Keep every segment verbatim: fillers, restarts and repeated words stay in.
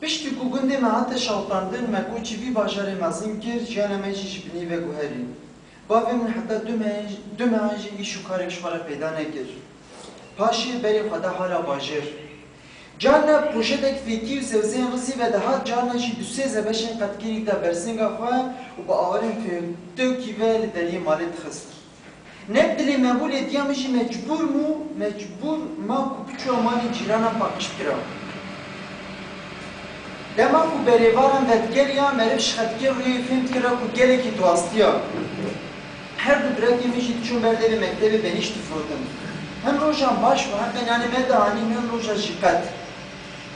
Piştî ku gundê me hate şewitandin, me koçî vî bajarê mezin kir, jiyana me jî ji binî ve guherî. Bavê min heta du mehan, du mehan jî îş û karek ji xwe re peyda nekir. Paşê berê xwe da hala bajêr. Carna poşetek fêkî û zewzeyên rizî ve dihat, carna jî du sê zebeşên qetkirî da bersinga xwe û bi awarên fêrtewkî ve li deriyê malê dixist. Ne bi dilê me bû, lê diya min jî mecbûr bû, mecbûr ma ku biçûya malê cîranan paqij bikira. Dema ku berêvaran vedigeriya, meriv ji xetkê rûyê fêm dikira ku gelekî diwastiya. Her du birekê min jî diçûn ber devê mektebê benîş difirotin. Hin rojan baş bû, heqê nanê me dianîn, hin roja jî qet.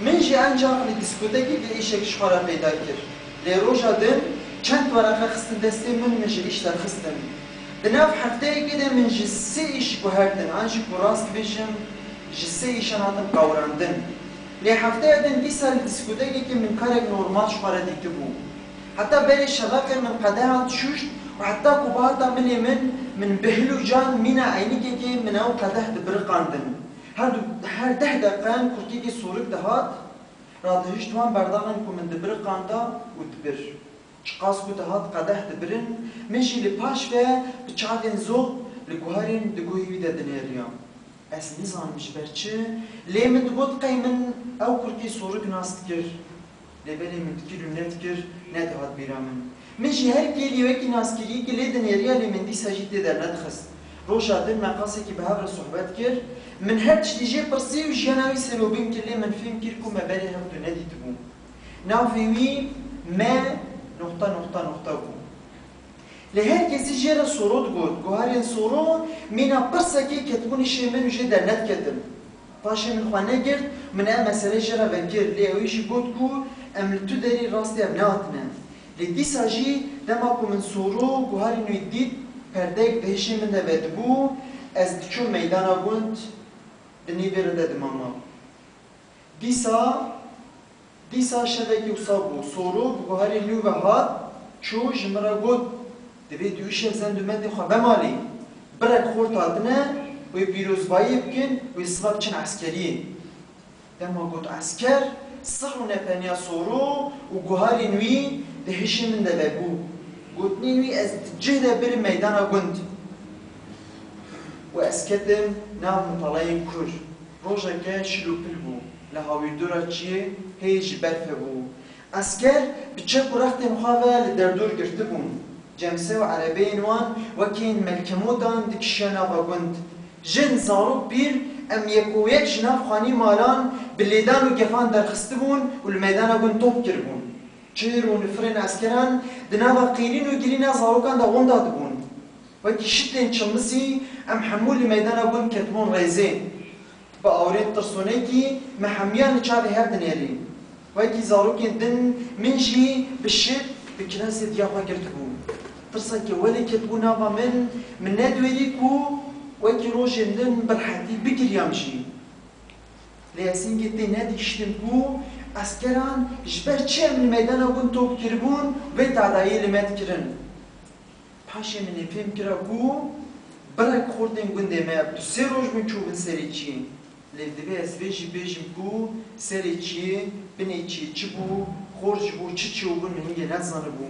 Min jî encax li dîskotekê vê îşek ji xwe re peyda kir. Lê roja din çend wereqe xistin destê min, min ji îş derxistin. Di nav hefteyekê de min ji sê îş guhertin, an jî ku rast bêjim, ji sê îşan hatim qewirandin. Lê hefteya din dîsa li dîskotekekê min karek normal ji xwe re dîtibû. Heta berê şeveqê min qedehan dişûşt û heta ku bihata milê min, min bi hil û can mîna eynikekê min ew qedeh dibiriqandin. Her du, her deh deqeyan kurtîkê sorik dihat, radihişt wan berdaxên ku min dibiriqanda û dibir. Çiqas ku dihat qedeh dibirin, min jî li paş ve bi çavên zoq li guherên di guhê wî de dinêriya. Ez nizanim ji ber çi, lê min digot qey min ew kurkê sorik nas dikir. Lê belê min dikir û nedikir, nedihat bîra min. Min jî her kêlî wekî naskiriyekî lê dinêriya, lê min dîsa jî tê dernedixist. Roja din me qasekî bi hev re sohbet kir. Min her tiştî jê pirsî û jiyana wî serobîn kir, lê min fêm kir ku me berê hev du nedîtibû. Navê wî me noxta noxta noxta bû. Lê her kesî jê re Soro digot. Guherên Soro mîna pirsekê ketibûn hişê min û jê dernediketin. Paşê min xwe negirt, min ev mesele jê re vekir, lê ewî jî got ku em li tu derî rastî ev nehatine. Lê dîsa jî dema ku min Soro guherên wî dît, perdeyek di hişê min de vedibû, ez diçûm meydana gund, di nîvê re de dimama. Dîsa, dîsa şevekî wisa bû. Soro bi guherê nû ve hat, çû ji min re got, divê tu îşev zend û mendê xwe ve malê. Birek xort hatine, wê pîrozbayiyê bikin, wê siva biçin eskeriyê. Dema got esker, sir û nepeniya Soro û guherên wî di hişê min de vebû. Gotinên wî ez di cih de birim meydana gund. Û ez ketim nav mitalayên kur. Rojeke şil û pil bû. Li hawîrdora çiyê hê jî berf hebû. Esker bi çek û rextên xwe ve li derdor girtibûn. Cemse û erebeyên wan wekî yên melkemotan dikişiya nava gund. Jin, zarok, pîr, em yek û yek ji nav xanî malan bi lêdan û gefan derxistibûn û li meydana gund top kiribûn. Çir û nifirên eskeran di nava qîrîn û girîna zarokan de winda dibûn. Wekî şitên çimlisî em hemû li meydana gund ketibûn rêzê. Bi awirên tirsonekî me hemiyan li çavê hev dinêrîn. Wekî zarokên din min jî bi şit, bi kiresê diya xwe girtibû. Tirseke welê ketibû nava min, min nediwêrî ku wekî rojên din bi rehetî bigiriyam jî. Lê ez hingê tê nedihiştim ku eskeran ji ber çi em li meydana gund top kiribûn, vê tadayê li me dikirin. Paşê min ê fêm kira ku birek xortên gundê me du sê roj bûn çûbin serê çiyê. Lê divê ez vê jî bêjim ku serê çiyê, binê çiyê çi bû, xort ji bo çi çêbûn min hingê nezanibû.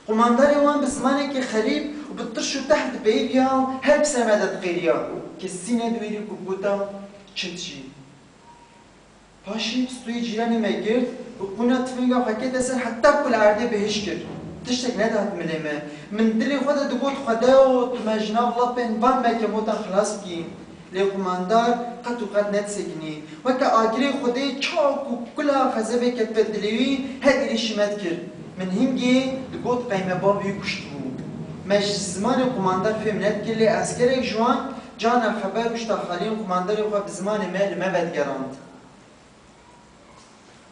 Qumandarê wan bi zimanekî xerîb û bi tirş û teh dipeyiviya, her bi ser me de diqêriya. Kesî nediwêrî ku bigota çi dijî. Paşê stûyê cîranê me girt û qûna tifênga xwe kete ser heta ku li erdê bihişt kir. Tiştek nedihat milê me. Min dilê xwe de digot, Xwedeo, tu me ji nav lapên van melkemotan xilas bikî. Lê qumandar qet û qet nedisekinî. Weke agirê Xwedê çawa ku kula xezebê ketibe dilê wî, her êrîşî me dikir. Min hingê digot qey me bavê wî kuştibû. Me ji zimanê qumandar fêm nedikir, lê eskerek ji wan carna xeber û ştaxaliyên qumandarê xwe bi zimanê me li me vedigerand.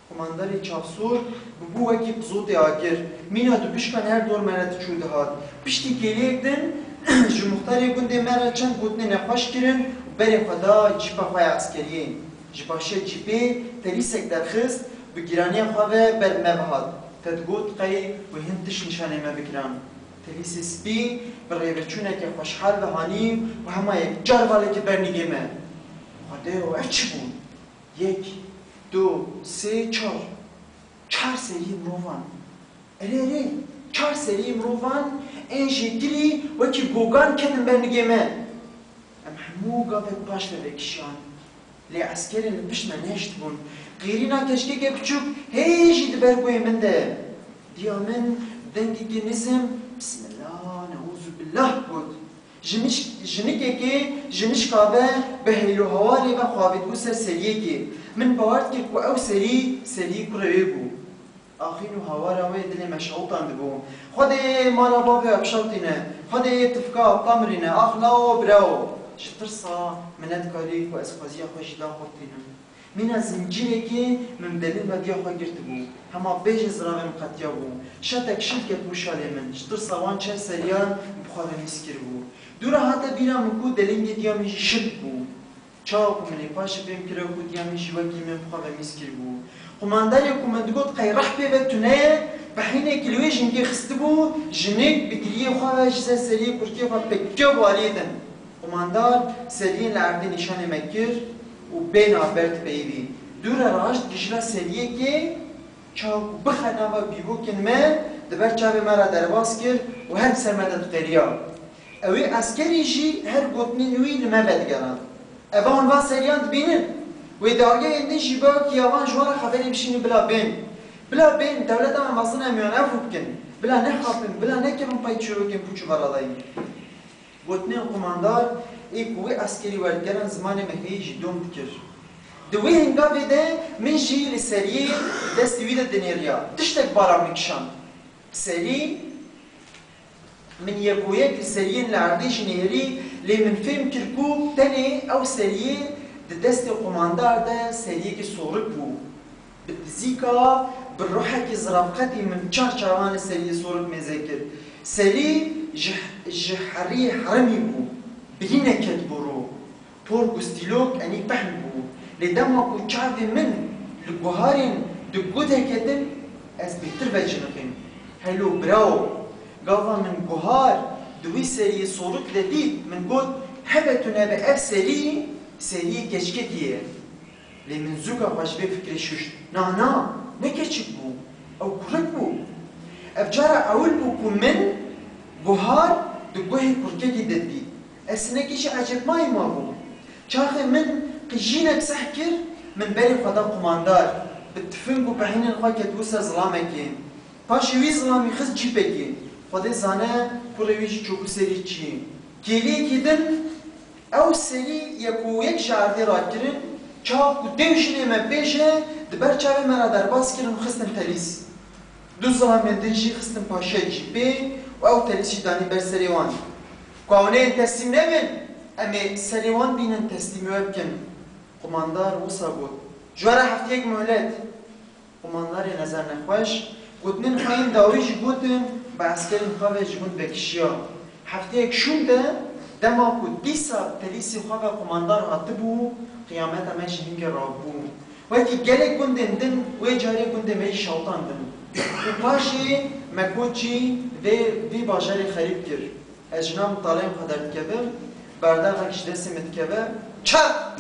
Qumandarê çavsor bûbû wekî qizotê agir. Mîna dubişkan her dor me re diçû dihat. Piştî kêliyek din ji muxtarê gundê me re çend gotinê nexweş kirin û berê xwe da cîpa xwe ya eskeriyê. Ji başiya cîpê telîsek derxist, bi giraniya xwe ve ber me ve hat. Te digot qey wê hin tişt nîşanê me bigiran. Telîsê spî bi rêveçûneke xweşhal ve hanî û hema yekcar valekî ber nîgê me. Xwedêyo, ev çi bûn? Yek, du, sê, çar. Çar seriyê mirovan. Erê, erê, çar seriyê mirovan ên jêtirî wekî gogan ketin ber nigê me. Em hemû gavek paş ve vekişiyan. Lê eskerên li pişt me nehiştibûn. Qîrîna keçikeke piçûk hê jî di ber guhê min de. Diya min dengekî nizm, "Bismillah, neuzubillah," got. Ji miş-, jinikekê ji mişka ve bi heylohewarê ve xwe avêtibû ser seriyekê. Min bawer dikir ku ew serî, seriyê kurê wê bû. Axîn û hawara wê dilê me şewitandibû. "Xwedê mala bavê we bişewtîne, Xwedê tifka apta mirîne, ax lawo birawo." Ji tirsa min nedikarî ku ez xweziya xwe jî daxurtînim. Mîna zincîrekê min bi delîl vediya xwe girtibû. Hema bêjê ziravê min qetiyabû. Şetek şil ketibû şalê min. Ji tirsa wan çar seriyan bi xwe ve mîs kiribû. Dû re hate bîra min ku delîngê diya min jî şil bû. Çawa ku min ê paşê fêm kira ku diya min jî wekî min bi xwe ve mîs kiribû. Qumandarê ku min digot qey reh pê ve tune ye, pehînekî li wê jingê xistibû, jinik bi giriyê xwe ve ji ser seriyê kurtiyê xwe pekî bû aliyê din. Qumandar seriyên li erdê nîşanê me kir û bêhna ber dipeyivî. Dû re raşt gihişt seriyekê, çawa ku bixe nava bîvokên me, di ber çavê me re derbas kir û her bi ser me de diqêriya. Ewê eskerî jî her gotinên wî li me vedigerand. Eva hûn van seriyan dibînin? Wê dawiyê din jî bawekî ya van ji wan re xeberê bişînin bila bên. Bila bên, dewleta me mezin e, em wan ev bikin. Bila nexapin, bila nekevin pey çîrokên pûç û veradayî. Gotinên qumandar ê ku wê eskerî werdigeran zimanê me hê jî dom dikir. Di wê hingavê de min jî li seriyê destê wî de dinêriya. Tiştek bara min kişand. Serî, min yekoyek li seriyên li erdê jî nêrî, lê min fêm kir ku tenê ew seriyê di destê qumandar de seriyekî sorik bû. Bi dizîka, bi ruhekî zirafqetî min çar çavan li seriyê sorik mêze kir. Serî ji, ji heriyê heremî bû, bilî neketibû ro. Por ku stîlok enî pehm bû. Lê dema ku çavê min li guharên di ku de ketin, ez bêtir veciniqîm. Helo birawo, gava min guhar di wî seriyê sorik de dît, min got, "Hebe tu nebe ev serî, seriyê keçikekî ye." Lê min zûka xwe ji vê fikrê şuşt. Na, na, ne keçik bû. Ew kurik bû. Ev cara ewil bû ku min guhar di guhê kurkekî de dît. Ez hinekî jî ecêbmayî mabûm. Çaxê min qijînek seh kir, min berê xwe da qumandar. Bi tifing û pehînên xwe ketibû ser zilamekê. Paşê wî zilamî xist cîpekê. Xwedê zane kurê wî jî çûbû serî çiyê. Kêliyekî din, ew serî yek û yek ji erdê rakirin, çawa ku dê û jinê me bêje, di ber çavê me re derbas kirin û xistin telîs. Du zilamên din jî xistin paşiyek jî pê û ew telîs jî danî ber serê wan. Ku ew neyên teslîm nebin, em ê serê wan bînin teslîmê we bikin. Qumandar wisa got, "Ji we re hefteyek muhlet." Qumandarê nezernexweş, gotinên xwe yên dawî jî gotin, bi eskerên xwe ve ji gund vekişiya. Hefteyek şûn de, dema ku dîsa bi telîsê xwe ve qumandar hatibû, qiyameta me ji hingê rabû. Wekî gelek gundên din, wê carê gundê me jî şewitandin. Û paşê me koçî vê, vê bajarê xerîb kir. Ez ji nav mitaleyên xwe derdikevim, berdavek ji destê min dikeve, çat!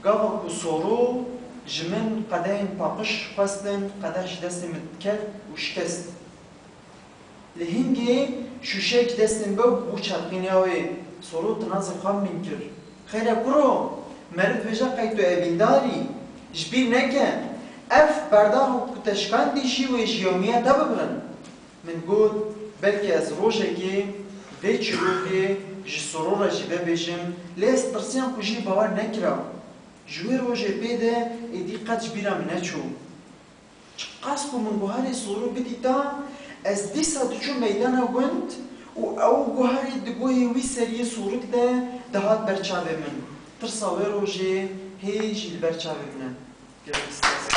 Gava ku Soro ji min qedehên paqij xwestin, qedeh ji destê min ket û şikest. Li hingê şûşeyek ji destê min bû, bû çerqîniya wê. Soro tinazê xwe min kir. Xêr e kuro, meriv dibêje qey tu evîndar î. Ji bîr neke, ev berdava ku te şikandî jî wê ji yewmiya te bibirin. Min got, belkî ez rojekê vê çîrokê ji Soro re jî vebêjim, lê ez tirsiyam ku jî bawer nekira. Ji wê rojê pê de êdî qet ji bîra min neçû. Çiqas ku min guharê Soro bidîta, ez dîsa diçûm meydana gund û ew guharê di guhê wî seriyê sorik de dihat ber çavê min. Tirsa wê rojê hê jî li ber çavê min e. Gelek spas.